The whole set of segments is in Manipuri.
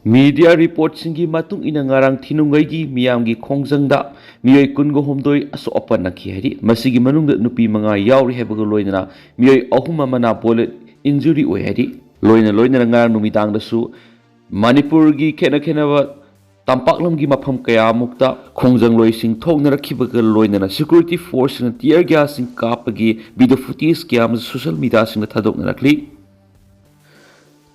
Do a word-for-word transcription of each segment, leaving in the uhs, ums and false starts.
Media reportꯁꯤꯡꯒꯤ ꯃꯇꯨꯡ ꯏꯟꯅ ꯉꯔꯥꯡ ꯊꯤꯅꯨꯡꯒꯩꯒꯤ ꯃꯤꯌꯥꯝꯒꯤ ꯈꯣꯡꯖꯪꯗ ꯃꯤꯑꯣꯏ ꯀꯨꯟꯒ ꯍꯨꯝꯗꯣꯏ ꯑꯁꯣꯛ ꯑꯄꯟ ꯅꯪꯈꯤ ꯍꯥꯏꯔꯤ꯫ ꯃꯁꯤꯒꯤ ꯃꯅꯨꯡꯗ ꯅꯨꯄꯤ ꯃꯉꯥ ꯌꯥꯎꯔꯤ ꯍꯥꯏꯕꯒ ꯂꯣꯏꯅꯅ ꯃꯤꯑꯣꯏ ꯑꯍꯨꯝ ꯑꯃꯅ bullet injury ꯑꯣꯏ ꯍꯥꯏꯔꯤ꯫ ꯂꯣꯏꯅ ꯂꯣꯏꯅꯅ ꯉꯔꯥꯡ ꯅꯨꯃꯤꯗꯥꯡꯗꯁꯨ ꯃꯅꯤꯄꯨꯔꯒꯤ ꯈꯦꯠꯅ ꯈꯦꯠꯅꯕ ꯇꯝꯄꯥꯛꯂꯝꯒꯤ ꯃꯐꯝ ꯀꯌꯥꯃꯨꯛꯇ ꯈꯣꯡꯖꯪꯂꯣꯏꯁꯤꯡ ꯊꯣꯛꯅꯔꯛꯈꯤꯕꯒ ꯂꯣꯏꯅꯅ security forceꯁꯤꯡꯅ tear gasꯁꯤꯡ ꯀꯥꯞꯄꯒꯤ video footage ꯀꯌꯥ ꯑꯃꯁꯨ social mediaꯁꯤꯡꯗ ꯊꯥꯗꯣꯛꯅꯔꯛꯂꯤ꯫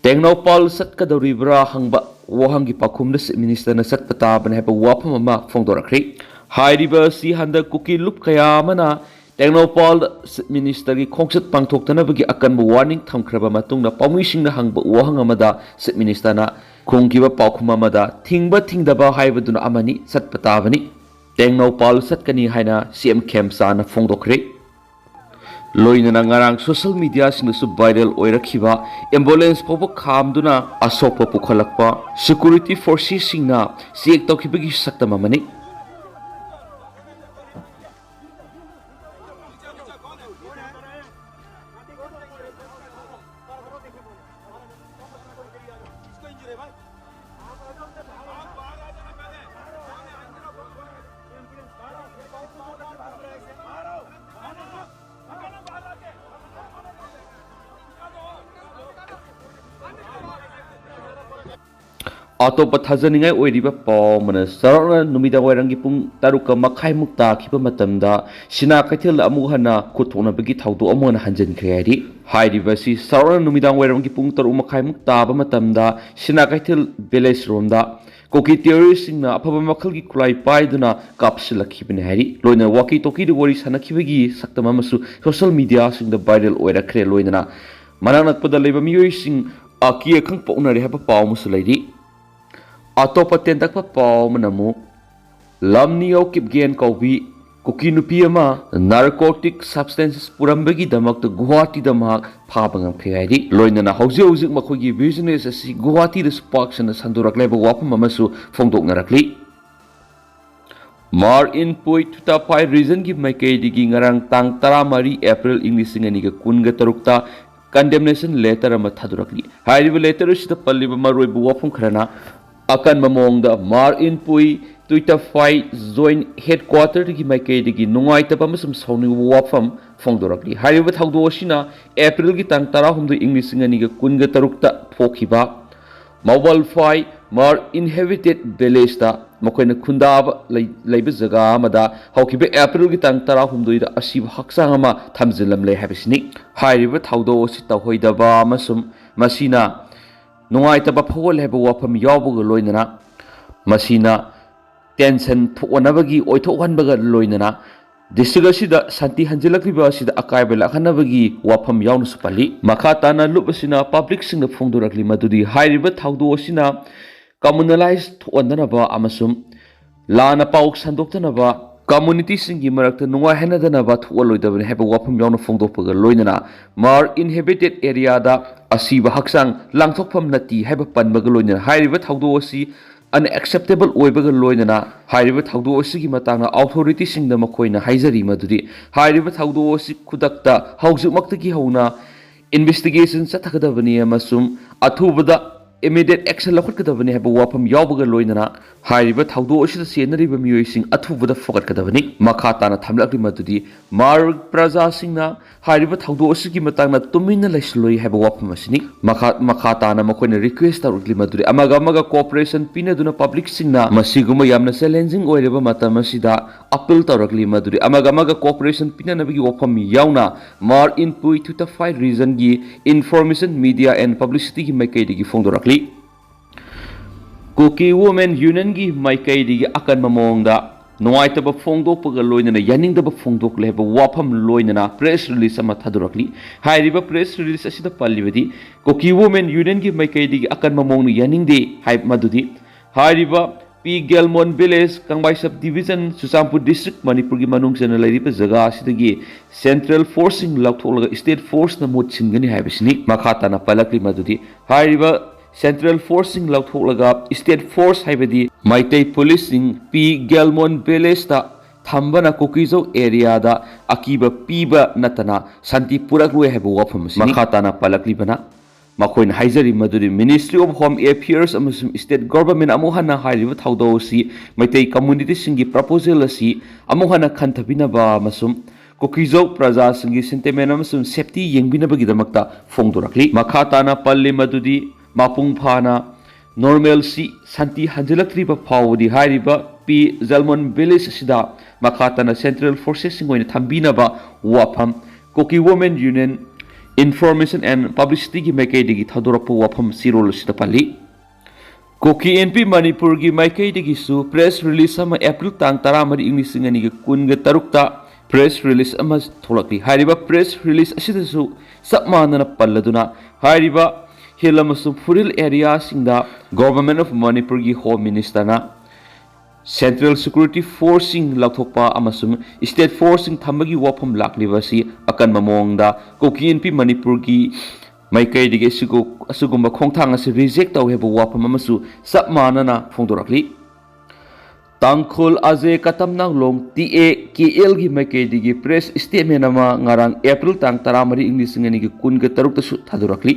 ꯇꯦꯡꯅꯧꯄꯥꯜ ꯆꯠꯀꯗꯧꯔꯤꯕ꯭ꯔꯥ ꯍꯪꯕ ꯋꯥꯍꯪꯒꯤ ꯄꯥꯎꯈꯨꯝꯗ Chief Ministerꯅ ꯆꯠꯄ ꯇꯥꯕꯅꯤ ꯍꯥꯏꯕ ꯋꯥꯐꯝ ꯑꯃ ꯐꯣꯡꯗꯣꯔꯛꯈ꯭ꯔꯤ꯫ ꯍꯥꯏꯔꯤꯕ ꯑꯁꯤ ꯍꯟꯗꯛ ꯀꯨꯀꯤ ꯂꯨꯞ ꯀꯌꯥ ꯑꯃꯅ ꯇꯦꯡꯅꯧꯄꯥꯜꯗ Chief Ministerꯒꯤ ꯈꯣꯡꯆꯠ ꯄꯥꯡꯊꯣꯛꯇꯅꯕꯒꯤ ꯑꯀꯟꯕ warning ꯊꯝꯈ꯭ꯔꯕ ꯃꯇꯨꯡꯗ ꯄꯥꯎꯃꯤꯁꯤꯡꯅ ꯍꯪꯕ ꯋꯥꯍꯪ ꯑꯃꯗ Chief Ministerꯅ ꯈꯨꯝꯈꯤꯕ ꯄꯥꯎꯈꯨꯝ ꯑꯃꯗ ꯊꯤꯡꯕ ꯊꯤꯡꯗꯕ ꯍꯥꯏꯕꯗꯨꯅ ꯑꯃꯅꯤ, ꯆꯠꯄ ꯇꯥꯕꯅꯤ꯫ ꯇꯦꯡꯅꯧꯄꯥꯜ ꯆꯠꯀꯅꯤ ꯍꯥꯏꯅ CM ꯈꯦꯝꯆꯥꯅ ꯐꯣꯡꯗꯣꯛꯈ꯭ꯔꯦ꯫ ꯂꯣꯏꯅꯅ ꯉꯔꯥꯡ social mediaꯁꯤꯡꯗꯁꯨ viral ꯑꯣꯏꯔꯛꯈꯤꯕ ambulance ꯐꯥꯎꯕ ꯈꯥꯝꯗꯨꯅ ꯑꯁꯣꯛꯄ ꯄꯨꯈꯠꯂꯛꯄ security forcesꯁꯤꯡꯅ check ꯇꯧꯈꯤꯕꯒꯤ ꯁꯛꯇꯝ ꯑꯃꯅꯤ꯫ ꯑꯇꯣꯞꯄ ꯊꯥꯖꯅꯤꯡꯉꯥꯏ ꯑꯣꯏꯔꯤꯕ ꯄꯥꯎ ꯑꯃꯅ, ꯆꯥꯎꯔꯥꯛꯅ ꯅꯨꯃꯤꯗꯥꯡ ꯋꯥꯏꯔꯝꯒꯤ ꯄꯨꯡ ꯇꯔꯨꯛꯀ ꯃꯈꯥꯏꯃꯨꯛ ꯇꯥꯈꯤꯕ ꯃꯇꯝꯗ ꯁꯤꯅꯥ ꯀꯩꯊꯦꯜꯗ ꯑꯃꯨꯛ ꯍꯟꯅ ꯈꯨꯠ ꯊꯣꯛꯅꯕꯒꯤ ꯊꯧꯗꯣꯛ ꯑꯃꯨꯛ ꯍꯟꯅ ꯍꯟꯖꯤꯟꯈ꯭ꯔꯦ ꯍꯥꯏꯔꯤ꯫ ꯍꯥꯏꯔꯤꯕ ꯑꯁꯤ ꯆꯥꯎꯔꯥꯛꯅ ꯅꯨꯃꯤꯗꯥꯡ ꯋꯥꯏꯔꯝꯒꯤ ꯄꯨꯡ ꯇꯔꯨꯛ ꯃꯈꯥꯏꯃꯨꯛ ꯇꯥꯕ ꯃꯇꯝꯗ ꯁꯤꯅꯥ ꯀꯩꯊꯦꯜ village ꯔꯣꯝꯗ ꯀꯨꯀꯤ terroristꯁꯤꯡꯅ ꯑꯐꯕ ꯃꯈꯜꯒꯤ ꯈꯨꯠꯂꯥꯏ ꯄꯥꯏꯗꯨꯅ ꯀꯥꯞꯁꯤꯜꯂꯛꯈꯤꯕꯅꯤ ꯍꯥꯏꯔꯤ꯫ ꯂꯣꯏꯅꯅ walkie talkieꯗ ꯋꯥꯔꯤ ꯁꯥꯟꯅꯈꯤꯕꯒꯤ ꯁꯛꯇꯝ ꯑꯃꯁꯨ social mediaꯁꯤꯡꯗ viral ꯑꯣꯏꯔꯛꯈ꯭ꯔꯦ꯫ ꯂꯣꯏꯅꯅ ꯃꯅꯥꯛ ꯅꯛꯄꯗ ꯂꯩꯕ ꯃꯤꯑꯣꯏꯁꯤꯡ ꯑꯀꯤ ꯑꯈꯪ ꯄꯣꯛꯅꯔꯦ ꯍꯥꯏꯕ ꯄꯥꯎ ꯑꯃꯁꯨ ꯂꯩꯔꯤ꯫ ꯑꯇꯣꯞꯄ ꯇꯦꯟꯇꯛꯄ ꯄꯥꯎ ꯑꯃꯅ ꯑꯃꯨꯛ, ꯂꯝꯅꯤꯌꯥꯎ ꯀꯤꯞꯒꯦꯟ ꯀꯧꯕꯤ ꯀꯨꯀꯤ ꯅꯨꯄꯤ ꯑꯃ narcotic substances ꯄꯨꯔꯝꯕꯒꯤꯗꯃꯛꯇ ꯒꯨꯋꯥꯍꯥꯇꯤꯗ ꯃꯍꯥꯛ ꯐꯥꯕ ꯉꯝꯈ꯭ꯔꯦ ꯍꯥꯏꯔꯤ꯫ ꯂꯣꯏꯅꯅ ꯍꯧꯖꯤꯛ ꯍꯧꯖꯤꯛ ꯃꯈꯣꯏꯒꯤ business ꯑꯁꯤ ꯒꯨꯋꯥꯍꯥꯇꯤꯗꯁꯨ ꯄꯥꯛ ꯁꯟꯅ ꯁꯟꯗꯣꯔꯛꯂꯦ ꯍꯥꯏꯕ ꯋꯥꯐꯝ ꯑꯃꯁꯨ ꯐꯣꯡꯗꯣꯛꯅꯔꯛꯂꯤ꯫ Mar in Pui Thutaphaih regionꯒꯤ ꯃꯥꯏꯀꯩꯗꯒꯤ ꯉꯔꯥꯡ ꯇꯥꯡ ꯇꯔꯥꯃꯔꯤ April ꯏꯪ ꯂꯤꯁꯤꯡ ꯑꯅꯤꯒ ꯀꯨꯟꯒ ꯇꯔꯨꯛꯇ condemnation letter ꯑꯃ ꯊꯥꯗꯣꯔꯛꯂꯤ꯫ ꯍꯥꯏꯔꯤꯕ letter ꯑꯁꯤꯗ ꯄꯜꯂꯤꯕ ꯃꯔꯨꯑꯣꯏꯕ ꯋꯥꯐꯝ ꯈꯔꯅ, ꯑꯀꯟꯕ ꯃꯑꯣꯡꯗ ꯃꯥꯔ ꯏꯟꯄꯨꯏ ꯇꯨꯏꯇꯐꯥꯏ joint headquarterꯗꯒꯤ ꯃꯥꯏꯀꯩꯗꯒꯤ ꯅꯨꯡꯉꯥꯏꯇꯕ ꯑꯃꯁꯨꯡ ꯁꯥꯎꯅꯤꯡꯕ ꯋꯥꯐꯝ ꯐꯣꯡꯗꯣꯔꯛꯂꯤ꯫ ꯍꯥꯏꯔꯤꯕ ꯊꯧꯗꯣꯛ ꯑꯁꯤꯅ ꯑꯦꯄ꯭ꯔꯤꯜꯒꯤ ꯇꯥꯡ ꯇꯔꯥꯍꯨꯝꯗꯣꯏ, ꯏꯪ ꯂꯤꯁꯤꯡ ꯑꯅꯤꯒ ꯀꯨꯟꯒ ꯇꯔꯨꯛꯇ ꯊꯣꯛꯈꯤꯕ ꯃꯥꯎꯕꯜꯐꯥꯏ ꯃꯥꯔ inhabited villageꯇ ꯃꯈꯣꯏꯅ ꯈꯨꯟꯗꯥꯕ ꯂꯩ-, ꯂꯩꯕ ꯖꯒꯥ ꯑꯃꯗ ꯍꯧꯈꯤꯕ ꯑꯦꯄ꯭ꯔꯤꯜꯒꯤ ꯇꯥꯡ ꯇꯔꯥꯍꯨꯝꯗꯣꯏꯗ ꯑꯁꯤꯕ ꯍꯛꯆꯥꯡ ꯑꯃ ꯊꯝꯖꯤꯜꯂꯝꯂꯦ ꯍꯥꯏꯕꯁꯤꯅꯤ꯫ ꯍꯥꯏꯔꯤꯕ ꯊꯧꯗꯣꯛ ꯑꯁꯤ ꯇꯧꯍꯣꯏꯗꯕ ꯑꯃꯁꯨꯡ ꯃꯁꯤꯅ ꯅꯨꯡꯉꯥꯏꯇꯕ ꯐꯥꯎꯍꯜꯂꯦ ꯍꯥꯏꯕ ꯋꯥꯐꯝ ꯌꯥꯎꯕꯒ ꯂꯣꯏꯅꯅ ꯃꯁꯤꯅ tension ꯊꯣꯛꯍꯟꯅꯕꯒꯤ ꯑꯣꯏꯊꯣꯛꯍꯟꯕꯒ ꯂꯣꯏꯅꯅ district ꯑꯁꯤꯗ ꯁꯥꯟꯇꯤ ꯍꯟꯖꯤꯜꯂꯛꯂꯤꯕ ꯑꯁꯤꯗ ꯑꯀꯥꯏꯕ ꯂꯥꯛꯍꯟꯅꯕꯒꯤ ꯋꯥꯐꯝ ꯌꯥꯎꯅꯁꯨ ꯄꯜꯂꯤ꯫ ꯃꯈꯥ ꯇꯥꯅ ꯂꯨꯞ ꯑꯁꯤꯅ publicꯁꯤꯡꯗ ꯐꯣꯡꯗꯣꯔꯛꯂꯤ ꯃꯗꯨꯗꯤ ꯍꯥꯏꯔꯤꯕ ꯊꯧꯗꯣꯛ ꯑꯁꯤꯅ communalize ꯊꯣꯛꯍꯟꯗꯅꯕ ꯑꯃꯁꯨꯡ ꯂꯥꯟꯅ ꯄꯥꯎ ꯁꯟꯗꯣꯛꯇꯅꯕ, communityꯁꯤꯡꯒꯤ ꯃꯔꯛꯇ ꯅꯨꯡꯉꯥꯏꯍꯟꯅꯗꯅꯕ ꯊꯣꯛꯍꯜꯂꯣꯏꯗꯕꯅꯤ ꯍꯥꯏꯕ ꯋꯥꯐꯝ ꯌꯥꯎꯅ ꯐꯣꯡꯗꯣꯛꯄꯒ ꯂꯣꯏꯅꯅ ꯃꯥꯔ inhabited areaꯗ ꯑꯁꯤꯕ ꯍꯛꯆꯥꯡ ꯂꯥꯡꯊꯣꯛꯐꯝ ꯅꯠꯇꯦ ꯍꯥꯏꯕ ꯄꯟꯕꯒ ꯂꯣꯏꯅꯅ ꯍꯥꯏꯔꯤꯕ ꯊꯧꯗꯣꯛ ꯑꯁꯤ unacceptable ꯑꯣꯏꯕꯒ ꯂꯣꯏꯅꯅ ꯍꯥꯏꯔꯤꯕ ꯊꯧꯗꯣꯛ ꯑꯁꯤꯒꯤ ꯃꯇꯥꯡꯗ authorityꯁꯤꯡꯗ ꯃꯈꯣꯏꯅ ꯍꯥꯏꯖꯔꯤ ꯃꯗꯨꯗꯤ ꯍꯥꯏꯔꯤꯕ ꯊꯧꯗꯣꯛ ꯑꯁꯤ ꯈꯨꯗꯛꯇ ꯍꯧꯖꯤꯛꯃꯛꯇꯒꯤ ꯍꯧꯅ investigation ꯆꯠꯊꯒꯗꯕꯅꯤ ꯑꯃꯁꯨꯡ ꯑꯊꯨꯕꯗ immediate action ꯂꯧꯈꯠꯀꯗꯕꯅꯤ ꯍꯥꯏꯕ ꯋꯥꯐꯝ ꯌꯥꯎꯕꯒ ꯂꯣꯏꯅꯅ ꯍꯥꯏꯔꯤꯕ ꯊꯧꯗꯣꯛ ꯑꯁꯤꯗ ꯆꯦꯟꯅꯔꯤꯕ ꯃꯤꯑꯣꯏꯁꯤꯡ ꯑꯊꯨꯕꯗ ꯐꯒꯠꯀꯗꯕꯅꯤ꯫ ꯃꯈꯥ ꯇꯥꯅ ꯊꯝꯂꯛꯂꯤ ꯃꯗꯨꯗꯤ ꯃꯥꯔ ꯄ꯭ꯔꯖꯥꯁꯤꯡꯅ ꯍꯥꯏꯔꯤꯕ ꯊꯧꯗꯣꯛ ꯑꯁꯤꯒꯤ ꯃꯇꯥꯡꯗ ꯇꯨꯃꯤꯟꯅ ꯂꯩꯁꯤꯜꯂꯣꯏ ꯍꯥꯏꯕ ꯋꯥꯐꯝ ꯑꯁꯤꯅꯤ꯫ ꯃꯈꯥ, ꯃꯈꯥ ꯇꯥꯅ ꯃꯈꯣꯏꯅ request ꯇꯧꯔꯛꯂꯤ ꯃꯗꯨꯗꯤ ꯑꯃꯒ ꯑꯃꯒ cooperation ꯄꯤꯅꯗꯨꯅ publicꯁꯤꯡꯅ ꯃꯁꯤꯒꯨꯝꯕ ꯌꯥꯝꯅ challenging ꯑꯣꯏꯔꯕ ꯃꯇꯝ ꯑꯁꯤꯗ appeal ꯇꯧꯔꯛꯂꯤ ꯃꯗꯨꯗꯤ ꯑꯃꯒ ꯑꯃꯒ cooperation ꯄꯤꯅꯅꯕꯒꯤ ꯋꯥꯐꯝ ꯌꯥꯎꯅ ꯃꯥꯔ ꯏꯟꯄꯨꯏ ꯇꯨꯏꯇꯐꯥꯏ regionꯒꯤ information, media and publicityꯒꯤ ꯃꯥꯏꯀꯩꯗꯒꯤ ꯐꯣꯡꯗꯣꯔꯛꯂꯤ꯫ Kuki Women Unionꯒꯤ ꯃꯥꯏꯀꯩꯗꯒꯤ ꯑꯀꯟꯕ ꯃꯑꯣꯡꯗ ꯅꯨꯡꯉꯥꯏꯇꯕ ꯐꯣꯡꯗꯣꯛꯄꯒ ꯂꯣꯏꯅꯅ ꯌꯥꯅꯤꯡꯗꯕ ꯐꯣꯡꯗꯣꯛꯂꯦ ꯍꯥꯏꯕ ꯋꯥꯐꯝ ꯂꯣꯏꯅꯅ press release ꯑꯃ ꯊꯥꯗꯣꯔꯛꯂꯤ꯫ ꯍꯥꯏꯔꯤꯕ press release ꯑꯁꯤꯗ ꯄꯜꯂꯤꯕꯗꯤ Kuki Women Unionꯒꯤ ꯃꯥꯏꯀꯩꯗꯒꯤ ꯑꯀꯟꯕ ꯃꯑꯣꯡꯗ ꯌꯥꯅꯤꯡꯗꯦ ꯍꯥꯏ ꯃꯗꯨꯗꯤ ꯍꯥꯏꯔꯤꯕ ꯄꯤ ꯒꯦꯜꯃꯣꯟ village, ꯀꯪꯕꯥꯏ sub division, Churachandpur district, ꯃꯅꯤꯄꯨꯔꯒꯤ ꯃꯅꯨꯡ ꯆꯟꯅ ꯂꯩꯔꯤꯕ ꯖꯒꯥ ꯑꯁꯤꯗꯒꯤ central forceꯁꯤꯡ ꯂꯧꯊꯣꯛꯂꯒ state forceꯅ ꯃꯍꯨꯠ ꯁꯤꯟꯒꯅꯤ ꯍꯥꯏꯕꯁꯤꯅꯤ꯫ ꯃꯈꯥ ꯇꯥꯅ ꯄꯜꯂꯛꯂꯤ ꯃꯗꯨꯗꯤ ꯍꯥꯏꯔꯤꯕ central forceꯁꯤꯡ ꯂꯧꯊꯣꯛꯂꯒ state force ꯍꯥꯏꯕꯗꯤ ꯃꯩꯇꯩ policeꯁꯤꯡ ꯄꯤ ꯒꯦꯜꯃꯣꯟ villageꯇ ꯊꯝꯕꯅ ꯀꯨꯀꯤꯖꯧ ꯑꯦꯔꯤꯌꯥꯗ ꯑꯀꯤꯕ ꯄꯤꯕ ꯅꯠꯇꯅ ꯁꯥꯟꯇꯤ ꯄꯨꯔꯛꯂꯣꯏ ꯍꯥꯏꯕ ꯋꯥꯐꯝ ꯑꯁꯤꯅꯤ꯫ ꯃꯈꯥ ꯇꯥꯅ ꯄꯜꯂꯛꯂꯤꯕꯅ ꯃꯈꯣꯏꯅ ꯍꯥꯏꯖꯔꯤ ꯃꯗꯨꯗꯤ Ministry of Home Affairs ꯑꯃꯁꯨꯡ State Government ꯑꯃꯨꯛ ꯍꯟꯅ ꯍꯥꯏꯔꯤꯕ ꯊꯧꯗꯧ ꯑꯁꯤ ꯃꯩꯇꯩ ꯀꯝꯃ꯭ꯌꯨꯅꯤꯇꯤꯁꯤꯡꯒꯤ ꯄ꯭ꯔꯄꯣꯖꯦꯜ ꯑꯁꯤ ꯑꯃꯨꯛ ꯍꯟꯅ ꯈꯟꯊꯕꯤꯅꯕ ꯑꯃꯁꯨꯡ ꯀꯨꯀꯤꯖꯧ ꯄ꯭ꯔꯖꯥꯁꯤꯡꯒꯤ ꯁꯦꯟꯇꯤꯃꯦꯟ ꯑꯃꯁꯨꯡ ꯁꯦꯐꯇꯤ ꯌꯦꯡꯕꯤꯅꯕꯒꯤꯗꯃꯛꯇ ꯐꯣꯡꯗꯣꯔꯛꯂꯤ꯫ ꯃꯈꯥ ꯇꯥꯅ ꯄꯜꯂꯤ ꯃꯗꯨꯗꯤ ꯃꯄꯨꯡ ꯐꯥꯅ ꯅꯣꯔꯃꯦꯜꯁꯤ ꯁꯥꯟꯇꯤ ꯍꯟꯖꯤꯜꯂꯛꯇ꯭ꯔꯤꯕ ꯐꯥꯎꯕꯗꯤ ꯍꯥꯏꯔꯤꯕ ꯄꯤ ꯖꯜꯃꯣꯟ ꯚꯤꯂꯦꯖ ꯑꯁꯤꯗ ꯃꯈꯥ ꯇꯥꯅ ꯁꯦꯟꯇ꯭ꯔꯦꯜ ꯐꯣꯔꯁꯦꯁꯁꯤꯡ ꯑꯣꯏꯅ ꯊꯝꯕꯤꯅꯕ ꯋꯥꯐꯝ Kuki Women Union Information and Publicityꯒꯤ ꯃꯥꯏꯀꯩꯗꯒꯤ ꯊꯥꯗꯣꯔꯛꯄ ꯋꯥꯐꯝ ꯆꯦꯔꯣꯜ ꯑꯁꯤꯗ ꯄꯜꯂꯤ꯫ ꯀꯨꯀꯤ ꯏꯟꯄꯤ ꯃꯅꯤꯄꯨꯔꯒꯤ ꯃꯥꯏꯀꯩꯗꯒꯤꯁꯨ ꯄ꯭ꯔꯦꯁ ꯔꯤꯂꯤꯖ ꯑꯃ ꯑꯦꯄ꯭ꯔꯤꯜ ꯇꯥꯡ ꯇꯔꯥꯃꯔꯤ, ꯏꯪ ꯂꯤꯁꯤꯡ ꯑꯅꯤꯒ ꯀꯨꯟꯒ ꯇꯔꯨꯛꯇ ꯄ꯭ꯔꯦꯁ ꯔꯤꯂꯤꯖ ꯑꯃ ꯊꯣꯛꯂꯛꯂꯤ꯫ ꯍꯥꯏꯔꯤꯕ ꯄ꯭ꯔꯦꯁ ꯔꯤꯂꯤꯖ ꯑꯁꯤꯗꯁꯨ ꯆꯞ ꯃꯥꯟꯅꯅ ꯄꯜꯂꯗꯨꯅ ꯍꯥꯏꯔꯤꯕ ꯍꯤꯜ ꯑꯃꯁꯨꯡ ꯐꯨꯔꯤꯜ ꯑꯦꯔꯤꯌꯥꯁꯤꯡꯗ Government of ꯃꯅꯤꯄꯨꯔꯒꯤ ꯍꯣꯝ ꯃꯤꯅꯤꯁꯇꯔꯅ ꯁꯦꯟꯇ꯭ꯔꯦꯜ ꯁꯦꯀ꯭ꯌꯨꯔꯤꯇꯤ ꯐꯣꯔꯁꯁꯤꯡ ꯂꯧꯊꯣꯛꯄ ꯑꯃꯁꯨꯡ ꯁ꯭ꯇꯦꯠ ꯐꯣꯔꯁꯁꯤꯡ ꯊꯝꯕꯒꯤ ꯋꯥꯐꯝ ꯂꯥꯛꯂꯤꯕ ꯑꯁꯤ ꯑꯀꯟꯕ ꯃꯑꯣꯡꯗ ꯀꯨꯀꯤ ꯏꯟꯄꯤ ꯃꯅꯤꯄꯨꯔꯒꯤ ꯃꯥꯏꯀꯩꯗꯒꯤ ꯑꯁꯤꯒꯨ-, ꯑꯁꯤꯒꯨꯝꯕ ꯈꯣꯡꯊꯥꯡ ꯑꯁꯤ ꯔꯤꯖꯦꯛ ꯇꯧꯏ ꯍꯥꯏꯕ ꯋꯥꯐꯝ ꯑꯃꯁꯨ ꯆꯞ ꯃꯥꯟꯅꯅ ꯐꯣꯡꯗꯣꯔꯛꯂꯤ꯫ ꯇꯥꯡꯈꯨꯜ ꯑꯖꯦ ꯀꯇꯝꯅꯥꯡꯂꯣꯡ ꯇꯤ ꯑꯦ ꯀꯦ ꯑꯦꯜꯒꯤ ꯃꯥꯏꯀꯩꯗꯒꯤ ꯄ꯭ꯔꯦꯁ ꯁ꯭ꯇꯦꯠꯃꯦꯟ ꯑꯃ ꯉꯔꯥꯡ ꯑꯦꯄ꯭ꯔꯤꯜ ꯇꯥꯡ ꯇꯔꯥꯃꯔꯤ, ꯏꯪ ꯂꯤꯁꯤꯡ ꯑꯅꯤꯒ ꯀꯨꯟꯒ ꯇꯔꯨꯛꯇꯁꯨ ꯊꯥꯗꯣꯔꯛꯂꯤ꯫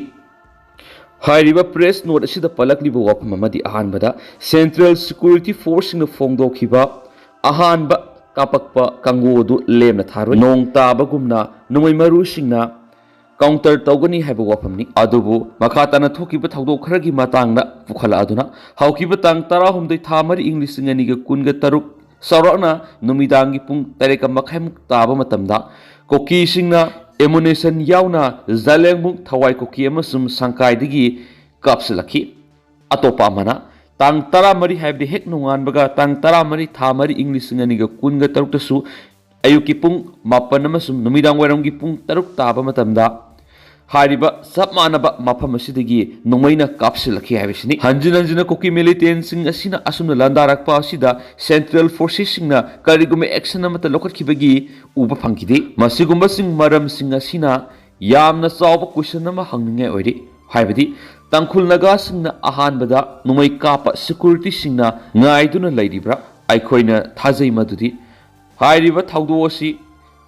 ꯍꯥꯏꯔꯤꯕ ꯄ꯭ꯔꯦꯁ ꯅꯣꯠ ꯑꯁꯤꯗ ꯄꯜꯂꯛꯂꯤꯕ ꯋꯥꯐꯝ ꯑꯃꯗꯤ ꯑꯍꯥꯟꯕꯗ ꯁꯦꯟꯇ꯭ꯔꯦꯜ ꯁꯦꯀ꯭ꯌꯨꯔꯤꯇꯤ ꯐꯣꯔꯁꯁꯤꯡꯅ ꯐꯣꯡꯗꯣꯛꯈꯤꯕ ꯑꯍꯥꯟꯕ ꯀꯥꯞꯄꯛꯄ ꯀꯥꯡꯕꯨ ꯑꯗꯨ ꯂꯦꯝꯅ ꯊꯥꯔꯣꯏ꯫ ꯅꯣꯡ ꯇꯥꯕꯒꯨꯝꯅ ꯅꯣꯡꯃꯩ ꯃꯔꯨꯁꯤꯡꯅ ꯀꯥꯎꯟꯇꯔ ꯇꯧꯒꯅꯤ ꯍꯥꯏꯕ ꯋꯥꯐꯝꯅꯤ꯫ ꯑꯗꯨꯕꯨ ꯃꯈꯥ ꯇꯥꯅ ꯊꯣꯛꯈꯤꯕ ꯊꯧꯗꯣꯛ ꯈꯔꯒꯤ ꯃꯇꯥꯡꯗ ꯄꯨꯈꯠꯂꯛꯑꯗꯨꯅ ꯍꯧꯈꯤꯕ ꯇꯥꯡ ꯇꯔꯥꯍꯨꯝꯗꯣꯏ ꯊꯥ ꯃꯔꯤ, ꯏꯪ ꯂꯤꯁꯤꯡ ꯑꯅꯤꯒ ꯀꯨꯟꯒ ꯇꯔꯨꯛ ꯆꯥꯎꯔꯥꯛꯅ ꯅꯨꯃꯤꯗꯥꯡꯒꯤ ꯄꯨꯡ ꯇꯔꯦꯠꯀ ꯃꯈꯥꯏꯃꯨꯛ ꯇꯥꯕ ꯃꯇꯝꯗ ꯀꯨꯀꯤꯁꯤꯡꯅ ꯑꯦꯃꯨꯅꯤꯁꯟ ꯌꯥꯎꯅ ꯖꯂꯦꯡꯕꯨꯡ, ꯊꯋꯥꯏ ꯀꯨꯀꯤ ꯑꯃꯁꯨꯡ ꯁꯪꯀꯥꯏꯗꯒꯤ ꯀꯥꯞꯁꯤꯜꯂꯛꯈꯤ꯫ ꯑꯇꯣꯞꯄ ꯑꯃꯅ ꯇꯥꯡ ꯇꯔꯥꯃꯔꯤ, ꯍꯥꯏꯕꯗꯤ ꯍꯦꯛ ꯅꯣꯡꯉꯥꯟꯕꯒ ꯇꯥꯡ ꯇꯔꯥꯃꯔꯤ ꯊꯥ ꯃꯔꯤ, ꯏꯪ ꯂꯤꯁꯤꯡ ꯑꯅꯤꯒ ꯀꯨꯟꯒ ꯇꯔꯨꯛꯇꯁꯨ ꯑꯌꯨꯛꯀꯤ ꯄꯨꯡ ꯃꯥꯄꯟ ꯑꯃꯁꯨꯡ ꯅꯨꯃꯤꯗꯥꯡ ꯋꯥꯏꯔꯝꯒꯤ ꯄꯨꯡ ꯇꯔꯨꯛ ꯇꯥꯕ ꯃꯇꯝꯗ ꯍꯥꯏꯔꯤꯕ ꯆꯞ ꯃꯥꯟꯅꯕ ꯃꯐꯝ ꯑꯁꯤꯗꯒꯤ ꯅꯣꯡꯃꯩꯅ ꯀꯥꯞꯁꯤꯜꯂꯛꯈꯤ ꯍꯥꯏꯕꯁꯤꯅꯤ꯫ ꯍꯟꯖꯤꯟ ꯍꯟꯖꯤꯟꯅ ꯀꯨꯀꯤ ꯃꯤꯂꯤꯇꯦꯟꯁꯤꯡ ꯑꯁꯤꯅ ꯑꯁꯨꯝꯅ ꯂꯥꯟꯗꯥꯔꯛꯄ ꯑꯁꯤꯗ ꯁꯦꯟꯇ꯭ꯔꯦꯜ ꯐꯣꯔꯁꯦꯁꯁꯤꯡꯅ ꯀꯔꯤꯒꯨꯝꯕ ꯑꯦꯛꯁꯟ ꯑꯃꯠꯇ ꯂꯧꯈꯠꯈꯤꯕꯒꯤ ꯎꯕ ꯐꯪꯈꯤꯗꯦ꯫ ꯃꯁꯤꯒꯨꯝꯕꯁꯤꯡ ꯃꯔꯝꯁꯤꯡ ꯑꯁꯤꯅ ꯌꯥꯝꯅ ꯆꯥꯎꯕ ꯀꯣꯏꯁꯟ ꯑꯃ ꯍꯪꯅꯤꯡꯉꯥꯏ ꯑꯣꯏꯔꯤ꯫ ꯍꯥꯏꯕꯗꯤ ꯇꯥꯡꯈꯨꯜ ꯅꯥꯒꯥꯁꯤꯡꯅ ꯑꯍꯥꯟꯕꯗ ꯅꯣꯡꯃꯩ ꯀꯥꯞꯄ ꯁꯦꯀ꯭ꯌꯨꯔꯤꯇꯤꯁꯤꯡꯅ ꯉꯥꯏꯗꯨꯅ ꯂꯩꯔꯤꯕ꯭ꯔꯥ? ꯑꯩꯈꯣꯏꯅ ꯊꯥꯖꯩ ꯃꯗꯨꯗꯤ ꯍꯥꯏꯔꯤꯕ ꯊꯧꯗꯣꯛ ꯑꯁꯤ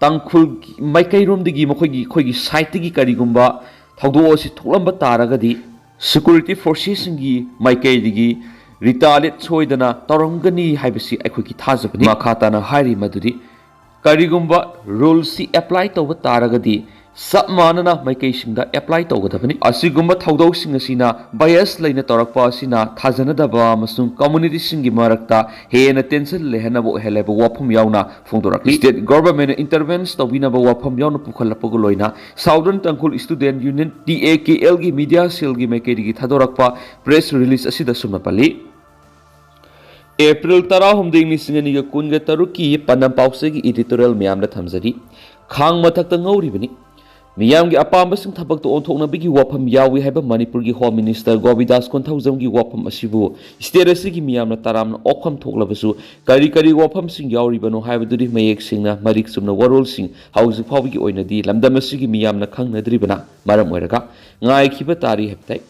ꯇꯥꯡꯈꯨꯜ ꯃꯥꯏꯀꯩꯔꯣꯝꯗꯒꯤ, ꯃꯈꯣꯏꯒꯤ, ꯑꯩꯈꯣꯏꯒꯤ ꯁꯥꯏꯠꯇꯒꯤ ꯀꯔꯤꯒꯨꯝꯕ ꯊꯧꯗꯣꯛ ꯑꯁꯤ ꯊꯣꯛꯂꯝꯕ ꯇꯥꯔꯒꯗꯤ, ꯁꯦꯀ꯭ꯌꯨꯔꯤꯇꯤ ꯐꯣꯔꯁꯦꯁꯁꯤꯡꯒꯤ ꯃꯥꯏꯀꯩꯗꯒꯤ ꯔꯤꯇꯥꯂꯤꯌꯦꯠ ꯁꯣꯏꯗꯅ ꯇꯧꯔꯝꯒꯅꯤ ꯍꯥꯏꯕꯁꯤ ꯑꯩꯈꯣꯏꯒꯤ ꯊꯥꯖꯕꯅꯤ꯫ ꯃꯈꯥ ꯇꯥꯅ ꯍꯥꯏꯔꯤ ꯃꯗꯨꯗꯤ, ꯀꯔꯤꯒꯨꯝꯕ ꯔꯨꯜꯁꯤ ꯑꯦꯄ꯭ꯂꯥꯏ ꯇꯧꯕ ꯇꯥꯔꯒꯗꯤ, ꯆꯞ ꯃꯥꯟꯅꯅ ꯃꯥꯏꯀꯩꯁꯤꯡꯗ ꯑꯦꯄ꯭ꯂꯥꯏ ꯇꯧꯒꯗꯕꯅꯤ꯫ ꯑꯁꯤꯒꯨꯝꯕ ꯊꯧꯗꯣꯛꯁꯤꯡ ꯑꯁꯤꯅ ꯕꯥꯏꯑꯦꯁ ꯂꯩꯅ ꯇꯧꯔꯛꯄ ꯑꯁꯤꯅ ꯊꯥꯖꯅꯗꯕ ꯑꯃꯁꯨꯡ ꯀꯝꯃꯨꯅꯤꯇꯤꯁꯤꯡꯒꯤ ꯃꯔꯛꯇ ꯍꯦꯟꯅ ꯇꯦꯟꯁꯟ ꯂꯩꯍꯟꯅꯕ ꯑꯣꯏꯍꯜꯂꯦꯕ ꯋꯥꯐꯝ ꯌꯥꯎꯅ ꯐꯣꯡꯗꯣꯔꯛꯂꯤ꯫ ꯁ꯭ꯇꯦꯠ ꯒꯣꯚꯔꯟꯃꯦꯟꯠꯅ ꯏꯟꯇꯔꯚꯦꯟꯁ ꯇꯧꯕꯤꯅꯕ ꯋꯥꯐꯝ ꯌꯥꯎꯅ ꯄꯨꯈꯠꯂꯛꯄꯒ ꯂꯣꯏꯅ Southern Tangkhul Student Union, T A K L, ꯒꯤ ꯃꯤꯗꯤꯌꯥ ꯁꯦꯜꯒꯤ ꯃꯥꯏꯀꯩꯗꯒꯤ ꯊꯥꯗꯣꯔꯛꯄ ꯄ꯭ꯔꯦꯁ ꯔꯤꯂꯤꯖ ꯑꯁꯤꯗ ꯑꯁꯨꯝꯅ ꯄꯜꯂꯤ꯫ ꯑꯦꯄ꯭ꯔꯤꯜ ꯇꯔꯥꯍꯨꯝꯗꯣꯏ, ꯂꯤꯁꯤꯡ ꯑꯅꯤꯒ ꯀꯨꯟꯒ ꯇꯔꯨꯛꯀꯤ ꯄꯥꯟꯗꯝ ꯄꯥꯎꯆꯦꯒꯤ ꯏꯗꯤꯇꯣꯔꯤꯌꯦꯜ ꯃꯌꯥꯝꯗ ꯊꯝꯖꯔꯤ꯫ ꯈꯥꯡ ꯃꯊꯛꯇ ꯉꯧꯔꯤꯕꯅꯤ꯫ ꯃꯤꯌꯥꯝꯒꯤ ꯑꯄꯥꯝꯕꯁꯤꯡ ꯊꯕꯛꯇ ꯑꯣꯟꯊꯣꯛꯅꯕꯒꯤ ꯋꯥꯐꯝ ꯌꯥꯎꯏ ꯍꯥꯏꯕ ꯃꯅꯤꯄꯨꯔꯒꯤ ꯍꯣꯝ ꯃꯤꯅꯤꯁꯇꯔ ꯒꯣꯕꯤꯟꯗꯥꯁ ꯀꯣꯟꯊꯧꯖꯝꯒꯤ ꯋꯥꯐꯝ ꯑꯁꯤꯕꯨ ꯁ꯭ꯇꯦꯠ ꯑꯁꯤꯒꯤ ꯃꯤꯌꯥꯝꯅ ꯇꯔꯥꯝꯅ ꯑꯣꯛꯐꯝ ꯊꯣꯛꯂꯕꯁꯨ, ꯀꯔꯤ ꯀꯔꯤ ꯋꯥꯐꯝꯁꯤꯡ ꯌꯥꯎꯔꯤꯕꯅꯣ ꯍꯥꯏꯕꯗꯨꯗꯤ ꯃꯌꯦꯛ ꯁꯦꯡꯅ, ꯃꯔꯤꯛ ꯆꯨꯝꯅ ꯋꯥꯔꯣꯜꯁꯤꯡ ꯍꯧꯖꯤꯛ ꯐꯥꯎꯕꯒꯤ ꯑꯣꯏꯅꯗꯤ ꯂꯝꯗꯝ ꯑꯁꯤꯒꯤ ꯃꯤꯌꯥꯝꯅ ꯈꯪꯅꯗ꯭ꯔꯤꯕꯅ ꯃꯔꯝ ꯑꯣꯏꯔꯒ ꯉꯥꯏꯈꯤꯕ ꯇꯥꯔꯤ ꯍꯥꯏꯕ ꯇꯥꯏ꯫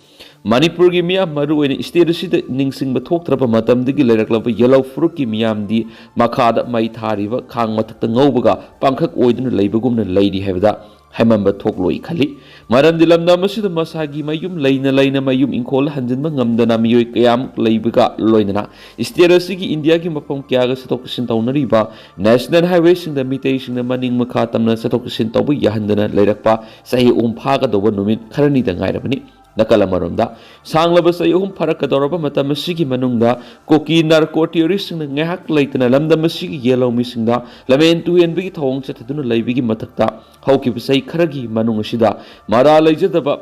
ꯃꯅꯤꯄꯨꯔꯒꯤ ꯃꯤꯌꯥꯝ, ꯃꯔꯨꯑꯣꯏꯅ ꯁ꯭ꯇꯦꯠ ꯑꯁꯤꯗ ꯅꯤꯡꯁꯤꯡꯕ ꯊꯣꯛꯇ꯭ꯔꯕ ꯃꯇꯝꯗꯒꯤ ꯂꯩꯔꯛꯂꯕ ꯌꯦꯜꯍꯧ ꯐꯨꯔꯨꯞꯀꯤ ꯃꯤꯌꯥꯝꯗꯤ ꯃꯈꯥꯗ ꯃꯩ ꯊꯥꯔꯤꯕ ꯈꯥꯡ ꯃꯊꯛꯇ ꯉꯧꯕꯒ ꯄꯥꯡꯈꯛ ꯑꯣꯏꯗꯨꯅ ꯂꯩꯕꯒꯨꯝꯅ ꯂꯩꯔꯤ ꯍꯥꯏꯕꯗ ꯍꯥꯏꯃꯟꯕ ꯊꯣꯛꯂꯣꯏ ꯈꯜꯂꯤ꯫ ꯃꯔꯝꯗꯤ ꯂꯝꯗꯝ ꯑꯁꯤꯗ ꯃꯁꯥꯒꯤ ꯃꯌꯨꯝ ꯂꯩꯅ ꯂꯩꯅ ꯃꯌꯨꯝ ꯏꯪꯈꯣꯜ ꯍꯟꯖꯤꯟꯕ ꯉꯝꯗꯅ ꯃꯤꯑꯣꯏ ꯀꯌꯥꯃꯨꯛ ꯂꯩꯕꯒ ꯂꯣꯏꯅꯅ ꯁ꯭ꯇꯦꯠ ꯑꯁꯤꯒꯤ ꯏꯟꯗꯤꯌꯥꯒꯤ ꯃꯐꯝ ꯀꯌꯥꯒ ꯆꯠꯊꯣꯛ ꯆꯠꯁꯤꯟ ꯇꯧꯅꯔꯤꯕ ꯅꯦꯁꯅꯦꯜ ꯍꯥꯏꯋꯦꯁꯤꯡꯗ ꯃꯤꯇꯩꯁꯤꯡꯅ ꯃꯅꯤꯡ ꯃꯈꯥ ꯇꯝꯅ ꯆꯠꯊꯣꯛ ꯆꯠꯁꯤꯟ ꯇꯧꯕ ꯌꯥꯍꯟꯗꯅ ꯂꯩꯔꯛꯄ ꯆꯍꯤ ꯑꯍꯨꯝ ꯐꯥꯒꯗꯧꯕ ꯅꯨꯃꯤꯠ ꯈꯔꯅꯤꯗ ꯉꯥꯏꯔꯕꯅꯤ꯫ ꯅꯥꯀꯜ ꯑꯃꯔꯣꯝꯗ, ꯁꯥꯡꯂꯕ ꯆꯍꯤ ꯑꯍꯨꯝ ꯐꯥꯔꯛꯀꯗꯧꯔꯕ ꯃꯇꯝ ꯑꯁꯤꯒꯤ ꯃꯅꯨꯡꯗ ꯀꯨꯀꯤ ꯅꯥꯔꯀꯣ ꯇꯦꯔꯣꯔꯤꯁ꯭ꯠꯁꯤꯡꯅ ꯉꯥꯏꯍꯥꯛ ꯂꯩꯇꯅ ꯂꯝꯗꯝ ꯑꯁꯤꯒꯤ ꯌꯦꯜꯍꯧꯃꯤꯁꯤꯡꯗ ꯂꯝꯍꯦꯟ ꯇꯨꯍꯦꯟꯕꯒꯤ ꯊꯧꯑꯣꯡ ꯆꯠꯊꯗꯨꯅ ꯂꯩꯕꯒꯤ ꯃꯊꯛꯇ, ꯍꯧꯈꯤꯕ ꯆꯍꯤ ꯈꯔꯒꯤ ꯃꯅꯨꯡ ꯑꯁꯤꯗ ꯃꯔꯥ ꯂꯩꯖꯗꯕ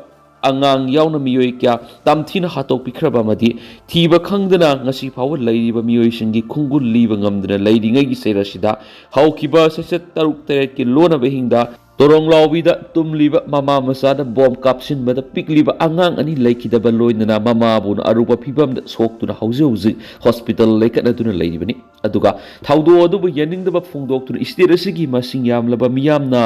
ꯑꯉꯥꯡ ꯌꯥꯎꯅ ꯃꯤꯑꯣꯏ ꯀꯌꯥ ꯇꯝꯊꯤꯅ ꯍꯥꯠꯇꯣꯛꯄꯤꯈ꯭ꯔꯕ ꯑꯃꯗꯤ ꯊꯤꯕ ꯈꯪꯗꯅ ꯉꯁꯤ ꯐꯥꯎꯕ ꯂꯩꯔꯤꯕ ꯃꯤꯑꯣꯏꯁꯤꯡꯒꯤ ꯈꯣꯡꯒꯨꯜ ꯂꯤꯕ ꯉꯝꯗꯅ ꯂꯩꯔꯤꯉꯩꯒꯤ ꯆꯩꯔꯛ ꯑꯁꯤꯗ, ꯍꯧꯈꯤꯕ ꯆꯩꯆꯠ ꯇꯔꯨꯛ ꯇꯔꯦꯠꯀꯤ ꯂꯣꯟꯅꯕ ꯑꯍꯤꯡꯗ ꯇꯣꯔꯣꯡ ꯂꯥꯎꯕꯤꯗ ꯇꯨꯝꯂꯤꯕ ꯃꯃꯥ ꯃꯆꯥꯗ ꯕꯣꯝ ꯀꯥꯞꯁꯤꯟꯕꯗ ꯄꯤꯛꯂꯤꯕ ꯑꯉꯥꯡ ꯑꯅꯤ ꯂꯩꯈꯤꯗꯕ ꯂꯣꯏꯅꯅ ꯃꯃꯥꯕꯨꯅ ꯑꯔꯨꯕ ꯐꯤꯕꯝꯗ ꯁꯣꯛꯇꯨꯅ ꯍꯧꯖꯤꯛ ꯍꯧꯖꯤꯛ ꯍꯣꯁꯄꯤꯇꯥꯜ ꯂꯩꯈꯠꯅꯗꯨꯅ ꯂꯩꯔꯤꯕꯅꯤ꯫ ꯑꯗꯨꯒ ꯊꯧꯗꯣꯛ ꯑꯗꯨꯕꯨ ꯌꯥꯅꯤꯡꯗꯕ ꯐꯣꯡꯗꯣꯛꯇꯨꯅ ꯁ꯭ꯇꯦꯠ ꯑꯁꯤꯒꯤ ꯃꯁꯤꯡ ꯌꯥꯝꯂꯕ ꯃꯤꯌꯥꯝꯅ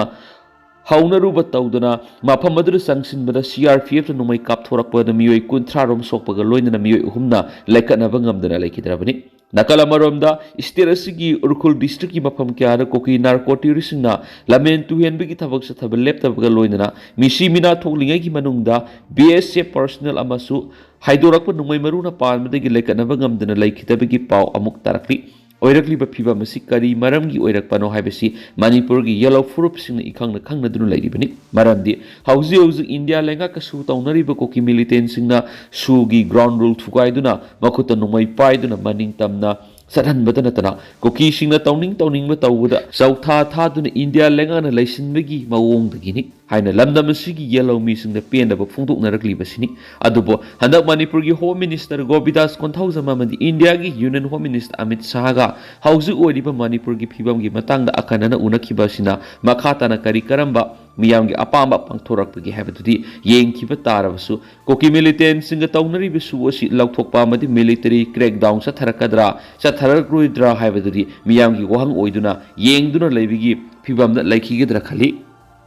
ꯍꯧꯅꯔꯨꯕ ꯇꯧꯗꯨꯅ ꯃꯐꯝ ꯑꯗꯨꯗ ꯆꯪꯁꯤꯟꯕꯗ ꯁꯤ ꯑꯥꯔ ꯄꯤ ꯑꯦꯐꯅ ꯅꯣꯡꯃꯩ ꯀꯥꯞꯊꯣꯔꯛꯄꯗ ꯃꯤꯑꯣꯏ ꯀꯨꯟꯊ꯭ꯔꯥ ꯔꯣꯝ ꯁꯣꯛꯄꯒ ꯂꯣꯏꯅꯅ ꯃꯤꯑꯣꯏ ꯑꯍꯨꯝꯅ ꯂꯩꯈꯠꯅꯕ ꯉꯝꯗꯅ ꯂꯩꯈꯤꯗ꯭ꯔꯕꯅꯤ꯫ ꯅꯥꯀꯜ ꯑꯃꯔꯣꯝꯗ, ꯁ꯭ꯇꯦꯠ ꯑꯁꯤꯒꯤ ꯎꯈ꯭ꯔꯨꯜ ꯗꯤꯁꯇ꯭ꯔꯤꯛꯀꯤ ꯃꯐꯝ ꯀꯌꯥꯗ ꯀꯨꯀꯤ ꯅꯥꯔꯀꯣ ꯇꯦꯔꯣꯔꯤꯁꯁꯤꯡꯅ ꯂꯝꯍꯦꯟ ꯇꯨꯍꯦꯟꯕꯒꯤ ꯊꯕꯛ ꯆꯠꯊꯕ ꯂꯦꯞꯇꯕꯒ ꯂꯣꯏꯅꯅ ꯃꯤꯁꯤ ꯃꯤꯅꯥ ꯊꯣꯛꯂꯤꯉꯩꯒꯤ ꯃꯅꯨꯡꯗ ꯕꯤ ꯑꯦꯁ ꯑꯦꯐ ꯄꯔꯁꯣꯅꯦꯜ ꯑꯃꯁꯨ ꯍꯥꯏꯗꯣꯔꯛꯄ ꯅꯣꯡꯃꯩ ꯃꯔꯨꯅ ꯄꯥꯟꯕꯗꯒꯤ ꯂꯩꯈꯠꯅꯕ ꯉꯝꯗꯅ ꯂꯩꯈꯤꯗꯕꯒꯤ ꯄꯥꯎ ꯑꯃꯨꯛ ꯇꯥꯔꯛꯂꯤ꯫ ꯑꯣꯏꯔꯛꯂꯤꯕ ꯐꯤꯚꯝ ꯑꯁꯤ ꯀꯔꯤ ꯃꯔꯝꯒꯤ ꯑꯣꯏꯔꯛꯄꯅꯣ ꯍꯥꯏꯕꯁꯤ ꯃꯅꯤꯄꯨꯔꯒꯤ ꯌꯦꯜꯍꯧ ꯐꯨꯔꯨꯞꯁꯤꯡꯅ ꯏꯈꯪꯅ ꯈꯪꯅꯗꯨꯅ ꯂꯩꯔꯤꯕꯅꯤ꯫ ꯃꯔꯝꯗꯤ ꯍꯧꯖꯤꯛ ꯍꯧꯖꯤꯛ ꯏꯟꯗꯤꯌꯥ ꯂꯩꯉꯥꯛꯀ ꯁꯨ ꯇꯧꯅꯔꯤꯕ ꯀꯨꯀꯤ ꯃꯤꯂꯤꯇꯦꯟꯁꯤꯡꯅ ꯁꯨꯒꯤ ꯒ꯭ꯔꯥꯎꯟ ꯔꯨꯜ ꯊꯨꯒꯥꯏꯗꯨꯅ, ꯃꯈꯨꯠꯇ ꯅꯣꯡꯃꯩ ꯄꯥꯏꯗꯨꯅ ꯃꯅꯤꯡ ꯇꯝꯅ ꯆꯠꯍꯟꯕꯇ ꯅꯠꯇꯅ, ꯀꯨꯀꯤꯁꯤꯡꯅ ꯇꯧꯅꯤꯡ ꯇꯧꯅꯤꯡꯕ ꯇꯧꯕꯗ ꯆꯧꯊꯥ ꯊꯥꯗꯨꯅ ꯏꯟꯗꯤꯌꯥ ꯂꯩꯉꯥꯛꯅ ꯂꯩꯁꯤꯟꯕꯒꯤ ꯃꯑꯣꯡꯗꯒꯤꯅꯤ ꯍꯥꯏꯅ ꯂꯝꯗꯝ ꯑꯁꯤꯒꯤ ꯌꯦꯜꯍꯧ ꯃꯤꯁꯤꯡꯗ ꯄꯦꯟꯗꯕ ꯐꯣꯡꯗꯣꯛꯅꯔꯛꯂꯤꯕꯁꯤꯅꯤ꯫ ꯑꯗꯨꯕꯨ ꯍꯟꯗꯛ ꯃꯅꯤꯄꯨꯔꯒꯤ ꯍꯣꯝ ꯃꯤꯅꯤꯁꯇꯔ ꯒꯣꯕꯤꯗꯥꯁ ꯀꯣꯟꯊꯧꯖꯝ ꯑꯃꯗꯤ ꯏꯟꯗꯤꯌꯥꯒꯤ ꯌꯨꯅꯤꯌꯟ ꯍꯣꯝ ꯃꯤꯅꯤꯁꯇꯔ ꯑꯃꯤꯠ ꯁꯥꯍꯒ ꯍꯧꯖꯤꯛ ꯑꯣꯏꯔꯤꯕ ꯃꯅꯤꯄꯨꯔꯒꯤ ꯐꯤꯕꯝꯒꯤ ꯃꯇꯥꯡꯗ ꯑꯈꯟꯅꯅ ꯎꯅꯈꯤꯕ ꯑꯁꯤꯅ ꯃꯈꯥ ꯇꯥꯅ ꯀꯔꯤ ꯀꯔꯝꯕ ꯃꯤꯌꯥꯝꯒꯤ ꯑꯄꯥꯝꯕ ꯄꯥꯡꯊꯣꯔꯛꯄꯒꯦ ꯍꯥꯏꯕꯗꯨꯗꯤ ꯌꯦꯡꯈꯤꯕ ꯇꯥꯔꯕꯁꯨ, ꯀꯨꯀꯤ ꯃꯤꯂꯤꯇꯦꯟꯁꯤꯡꯒ ꯇꯧꯅꯔꯤꯕ ꯁꯨ ꯑꯁꯤ ꯂꯧꯊꯣꯛꯄ ꯑꯃꯗꯤ ꯃꯤꯂꯤꯇꯔꯤ ꯀ꯭ꯔꯦꯛꯗꯥꯎꯟ ꯆꯠꯊꯔꯛꯀꯗ꯭ꯔꯥ ꯆꯠꯊꯔꯛꯂꯣꯏꯗ꯭ꯔꯥ ꯍꯥꯏꯕꯗꯨꯗꯤ ꯃꯤꯌꯥꯝꯒꯤ ꯋꯥꯍꯪ ꯑꯣꯏꯗꯨꯅ ꯌꯦꯡꯗꯨꯅ ꯂꯩꯕꯒꯤ ꯐꯤꯕꯝꯗ ꯂꯩꯈꯤꯒꯗ꯭ꯔꯥ ꯈꯜꯂꯤ꯫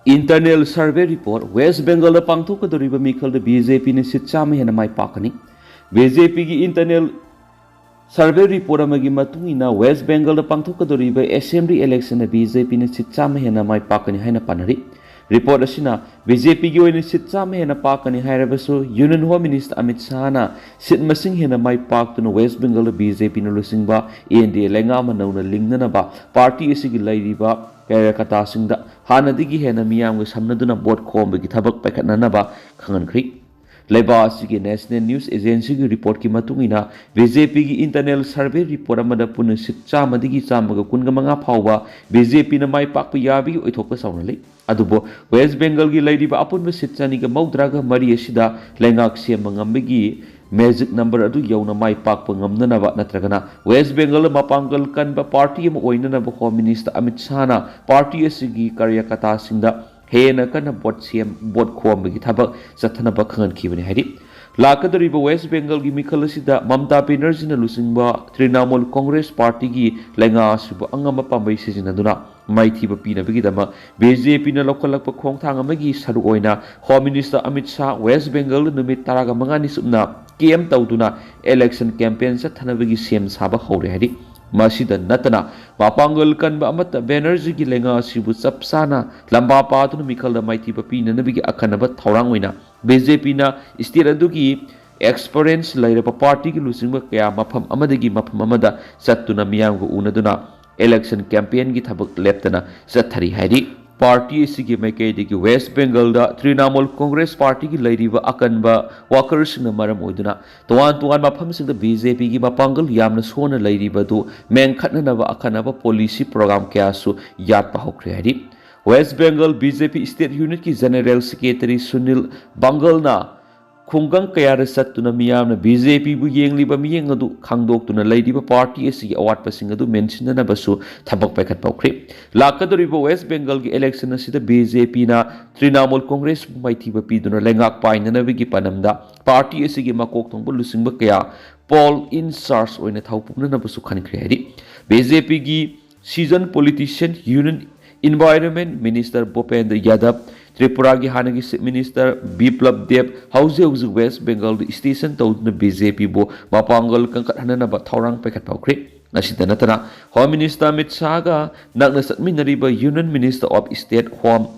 Internal survey report. ꯋꯦꯁ ꯕꯦꯡꯒꯜꯗ ꯄꯥꯡꯊꯣꯛꯀꯗꯧꯔꯤꯕ ꯃꯤꯈꯜꯗ ꯕꯤ ꯖꯦ ꯄꯤꯅ ꯁꯤꯠ ꯆꯥꯝꯃ ꯍꯦꯟꯅ ꯃꯥꯏ ꯄꯥꯛꯀꯅꯤ꯫ ꯕꯤ ꯖꯦ ꯄꯤꯒꯤ ꯏꯟꯇꯔꯅꯦꯜ ꯁꯔꯚꯦ ꯔꯤꯄꯣꯔꯠ ꯑꯃꯒꯤ ꯃꯇꯨꯡ ꯏꯟꯅ, ꯋꯦꯁ ꯕꯦꯡꯒꯜꯗ ꯄꯥꯡꯊꯣꯛꯀꯗꯧꯔꯤꯕ ꯑꯦꯁꯦꯝꯕ꯭ꯂꯤ ꯏꯂꯦꯛꯁꯟꯗ ꯕꯤ ꯖꯦ ꯄꯤꯅ ꯁꯤꯠ ꯆꯥꯝꯃ ꯍꯦꯟꯅ ꯃꯥꯏ ꯄꯥꯛꯀꯅꯤ ꯍꯥꯏꯅ ꯄꯥꯅꯔꯤ꯫ ꯔꯤꯄꯣꯔꯠ ꯑꯁꯤꯅ ꯕꯤ ꯖꯦ ꯄꯤꯒꯤ ꯑꯣꯏꯅ ꯁꯤꯠ ꯆꯥꯝꯃ ꯍꯦꯟꯅ ꯄꯥꯛꯀꯅꯤ ꯍꯥꯏꯔꯕꯁꯨ, ꯌꯨꯅꯤꯌꯟ ꯍꯣꯝ ꯃꯤꯅꯤꯁꯇꯔ ꯑꯃꯤꯠ ꯁꯥꯍꯅ ꯁꯤꯠ ꯃꯁꯤꯡ ꯍꯦꯟꯅ ꯃꯥꯏ ꯄꯥꯛꯇꯨꯅ ꯋꯦꯁ ꯕꯦꯡꯒꯜꯗ ꯕꯤ ꯖꯦ ꯄꯤꯅ ꯂꯨꯆꯤꯡꯕ ꯑꯦꯟ ꯗꯤ ꯑꯦ ꯂꯩꯉꯥꯛ ꯑꯃ ꯅꯧꯅ ꯂꯤꯡꯅꯅꯕ ꯄꯥꯔꯇꯤ ꯑꯁꯤꯒꯤ ꯂꯩꯔꯤꯕ ꯀꯥꯔꯌꯀꯔꯇꯥꯁꯤꯡꯗ ꯍꯥꯟꯅꯗꯒꯤ ꯍꯦꯟꯅ ꯃꯤꯌꯥꯝꯒ ꯁꯝꯅꯗꯨꯅ ꯚꯣꯠ ꯈꯣꯝꯕꯒꯤ ꯊꯕꯛ ꯄꯥꯏꯈꯠꯅꯅꯕ ꯈꯪꯍꯟꯈ꯭ꯔꯤ꯫ ꯂꯩꯕꯥꯛ ꯑꯁꯤꯒꯤ ꯅꯦꯁꯅꯦꯜ ꯅ꯭ꯌꯨꯁ ꯑꯦꯖꯦꯟꯁꯤꯒꯤ ꯔꯤꯄꯣꯔꯠꯀꯤ ꯃꯇꯨꯡ ꯏꯟꯅ, ꯕꯤ ꯖꯦ ꯄꯤꯒꯤ ꯏꯟꯇꯔꯅꯦꯜ ꯁꯔꯚꯦ ꯔꯤꯄꯣꯔꯠ ꯑꯃꯗ ꯄꯨꯟꯅ ꯁꯤꯠ ꯆꯥꯝꯃꯗꯒꯤ ꯆꯥꯝꯃꯒ ꯀꯨꯟꯒ ꯃꯉꯥ ꯐꯥꯎꯕ ꯕꯤ ꯖꯦ ꯄꯤꯅ ꯃꯥꯏ ꯄꯥꯛꯄ ꯌꯥꯕꯒꯤ ꯑꯣꯏꯊꯣꯛꯄ ꯆꯥꯎꯅ ꯂꯩ꯫ ꯑꯗꯨꯕꯨ ꯋꯦꯁ ꯕꯦꯡꯒꯜꯒꯤ ꯂꯩꯔꯤꯕ ꯑꯄꯨꯟꯕ ꯁꯤꯠ ꯆꯅꯤꯒ ꯃꯧꯗ꯭ꯔꯥꯒ ꯃꯔꯤ ꯑꯁꯤꯗ ꯂꯩꯉꯥꯛ ꯁꯦꯝꯕ ꯉꯝꯕꯒꯤ ꯃꯦꯖꯤꯛ ꯅꯝꯕꯔ ꯑꯗꯨ ꯌꯧꯅ ꯃꯥꯏ ꯄꯥꯛꯄ ꯉꯝꯅꯅꯕ ꯅꯠꯇ꯭ꯔꯒꯅ ꯋꯦꯁ ꯕꯦꯡꯒꯜꯗ ꯃꯄꯥꯡꯒꯜ ꯀꯟꯕ ꯄꯥꯔꯇꯤ ꯑꯃ ꯑꯣꯏꯅꯅꯕ ꯍꯣꯝ ꯃꯤꯅꯤꯁꯇꯔ ꯑꯃꯤꯠ ꯁꯥꯍꯅ ꯄꯥꯔꯇꯤ ꯑꯁꯤꯒꯤ ꯀꯥꯔꯌꯀꯔꯇꯥꯁꯤꯡꯗ ꯍꯦꯟꯅ ꯀꯟꯅ ꯚꯣꯠ ꯁꯦꯝ-, ꯚꯣꯠ ꯈꯣꯝꯕꯒꯤ ꯊꯕꯛ ꯆꯠꯊꯅꯕ ꯈꯪꯍꯟꯈꯤꯕꯅꯤ ꯍꯥꯏꯔꯤ꯫ ꯂꯥꯛꯀꯗꯧꯔꯤꯕ ꯋꯦꯁ ꯕꯦꯡꯒꯜꯒꯤ ꯃꯤꯈꯜ ꯑꯁꯤꯗ ꯃꯝꯇꯥ ꯕꯦꯅꯔꯖꯤꯅ ꯂꯨꯆꯤꯡꯕ ꯇ꯭ꯔꯤꯅꯥꯃꯨꯜ ꯀꯣꯡꯒ꯭ꯔꯦꯁ ꯄꯥꯔꯇꯤꯒꯤ ꯂꯩꯉꯥꯛ ꯑꯁꯤꯕꯨ ꯑꯉꯝꯕ ꯄꯥꯝꯕꯩ ꯁꯤꯖꯤꯟꯅꯗꯨꯅ ꯃꯥꯏꯊꯤꯕ ꯄꯤꯅꯕꯒꯤꯗꯃꯛ ꯕꯤ ꯖꯦ ꯄꯤꯅ ꯂꯧꯈꯠꯂꯛꯄ ꯈꯣꯡꯊꯥꯡ ꯑꯃꯒꯤ ꯁꯔꯨꯛ ꯑꯣꯏꯅ home minister Amit Shah west ꯕꯦꯡꯒꯜꯗ ꯅꯨꯃꯤꯠ ꯇꯔꯥꯒ ꯃꯉꯥꯅꯤ ꯆꯨꯞꯅ ꯀꯦꯝ ꯇꯧꯗꯨꯅ ꯏꯂꯦꯛꯁꯟ ꯀꯦꯝꯄꯦꯟ ꯆꯠꯊꯅꯕꯒꯤ ꯁꯦꯝ ꯁꯥꯕ ꯍꯧꯔꯦ ꯍꯥꯏꯔꯤ꯫ ꯃꯁꯤꯗ ꯅꯠꯇꯅ ꯃꯄꯥꯡꯒꯜ ꯀꯟꯕ ꯑꯃꯠꯇ ꯕꯦꯅꯔꯖꯤꯒꯤ ꯂꯩꯉꯥꯛ ꯑꯁꯤꯕꯨ ꯆꯞ ꯆꯥꯅ ꯂꯝꯕꯥ ꯄꯥꯗꯨꯅ ꯃꯤꯈꯜꯗ ꯃꯥꯏꯊꯤꯕ ꯄꯤꯅꯅꯕꯒꯤ ꯑꯈꯟꯅꯕ ꯊꯧꯔꯥꯡ ꯑꯣꯏꯅ ꯕꯤ ꯖꯦ ꯄꯤꯅ ꯁ꯭ꯇꯦꯠ ꯑꯗꯨꯒꯤ ꯑꯦꯛꯁꯄꯔꯤꯌꯦꯟꯁ ꯂꯩꯔꯕ ꯄꯥꯔꯇꯤꯒꯤ ꯂꯨꯆꯤꯡꯕ ꯀꯌꯥ ꯃꯐꯝ ꯑꯃꯗꯒꯤ ꯃꯐꯝ ꯑꯃꯗ ꯆꯠꯇꯨꯅ ꯃꯤꯌꯥꯝꯒ ꯎꯅꯗꯨꯅ ꯏꯂꯦꯛꯁꯟ ꯀꯦꯝꯄꯦꯟꯒꯤ ꯊꯕꯛ ꯂꯦꯞꯇꯅ ꯆꯠꯊꯔꯤ ꯍꯥꯏꯔꯤ꯫ ꯄꯥꯔꯇꯤ ꯑꯁꯤꯒꯤ ꯃꯥꯏꯀꯩꯗꯒꯤ ꯋꯦꯁ ꯕꯦꯡꯒꯜꯗ ꯇ꯭ꯔꯤꯅꯥꯃꯨꯜ ꯀꯣꯡꯒ꯭ꯔꯦꯁ ꯄꯥꯔꯇꯤꯒꯤ ꯂꯩꯔꯤꯕ ꯑꯀꯟꯕ ꯋꯥꯀꯔꯁꯤꯡꯅ ꯃꯔꯝ ꯑꯣꯏꯗꯨꯅ ꯇꯣꯉꯥꯟ ꯇꯣꯉꯥꯟꯕ ꯃꯐꯝꯁꯤꯡꯗ ꯕꯤ ꯖꯦ ꯄꯤꯒꯤ ꯃꯄꯥꯡꯒꯜ ꯌꯥꯝꯅ ꯁꯣꯟꯅ ꯂꯩꯔꯤꯕꯗꯨ ꯃꯦꯟꯈꯠꯅꯅꯕ ꯑꯈꯟꯅꯕ ꯄꯣꯂꯤꯁꯤ ꯄ꯭ꯔꯣꯒ꯭ꯔꯥꯝ ꯀꯌꯥꯁꯨ ꯌꯥꯠꯄ ꯍꯧꯈ꯭ꯔꯦ ꯍꯥꯏꯔꯤ꯫ ꯋꯦꯁ ꯕꯦꯡꯒꯜ ꯕꯤ ꯖꯦ ꯄꯤ ꯁ꯭ꯇꯦꯠ ꯌꯨꯅꯤꯠꯀꯤ ꯖꯦꯅꯔꯦꯜ ꯁꯦꯀ꯭ꯔꯦꯇꯔꯤ ꯁꯨꯅꯤꯜ ꯕꯪꯒꯜꯅ ꯈꯨꯡꯒꯪ ꯀꯌꯥꯗ ꯆꯠꯇꯨꯅ ꯃꯤꯌꯥꯝꯅ ꯕꯤ ꯖꯦ ꯄꯤꯕꯨ ꯌꯦꯡꯂꯤꯕ ꯃꯤꯠꯌꯦꯡ ꯑꯗꯨ ꯈꯪꯗꯣꯛꯇꯨꯅ ꯂꯩꯔꯤꯕ ꯄꯥꯔꯇꯤ ꯑꯁꯤꯒꯤ ꯑꯋꯥꯠꯄꯁꯤꯡ ꯑꯗꯨ ꯃꯦꯟꯁꯤꯟꯅꯅꯕꯁꯨ ꯊꯕꯛ ꯄꯥꯏꯈꯠꯄ ꯍꯧꯈ꯭ꯔꯦ꯫ ꯂꯥꯛꯀꯗꯧꯔꯤꯕ ꯋꯦꯁ ꯕꯦꯡꯒꯜꯒꯤ ꯏꯂꯦꯛꯁꯟ ꯑꯁꯤꯗ ꯕꯤ ꯖꯦ ꯄꯤꯅ ꯇ꯭ꯔꯤꯅꯥꯃꯨꯜ ꯀꯣꯡꯒ꯭ꯔꯦꯁꯄꯨ ꯃꯥꯏꯊꯤꯕ ꯄꯤꯗꯨꯅ ꯂꯩꯉꯥꯛ ꯄꯥꯏꯅꯅꯕꯒꯤ ꯄꯥꯟꯗꯝꯗ ꯄꯥꯔꯇꯤ ꯑꯁꯤꯒꯤ ꯃꯀꯣꯛ ꯊꯣꯡꯕ ꯂꯨꯆꯤꯡꯕ ꯀꯌꯥ ꯄꯣꯜ ꯏꯟ ꯆꯥꯔꯖ ꯑꯣꯏꯅ ꯊꯧ ꯄꯨꯅꯅꯕꯁꯨ ꯈꯟꯈ꯭ꯔꯦ ꯍꯥꯏꯔꯤ꯫ ꯕꯤ ꯖꯦ ꯄꯤꯒꯤ seasoned politician union environment minister Bhupender Yadav, ꯇ꯭ꯔꯤꯄꯨꯔꯥꯒꯤ ꯍꯥꯟꯅꯒꯤ ꯆꯤꯐ ꯃꯤꯅꯤꯁꯇꯔ ꯕꯤꯄ꯭ꯂꯕ ꯗꯦꯕ ꯍꯧꯖꯤꯛ ꯍꯧꯖꯤꯛ ꯋꯦꯁ ꯕꯦꯡꯒꯜꯗ ꯁ꯭ꯇꯦꯁꯟ ꯇꯧꯗꯨꯅ ꯕꯤ ꯖꯦ ꯄꯤꯕꯨ ꯃꯄꯥꯡꯒꯜ ꯀꯟꯈꯠꯍꯟꯅꯅꯕ ꯊꯧꯔꯥꯡ ꯄꯥꯏꯈꯠꯄ ꯍꯧꯈ꯭ꯔꯦ꯫ ꯑꯁꯤꯇ ꯅꯠꯇꯅ ꯍꯣꯝ ꯃꯤꯅꯤꯁꯇꯔ ꯑꯃꯤꯠ ꯁꯥꯍꯒ ꯅꯛꯅ ꯆꯠꯃꯤꯟꯅꯔꯤꯕ union minister of state home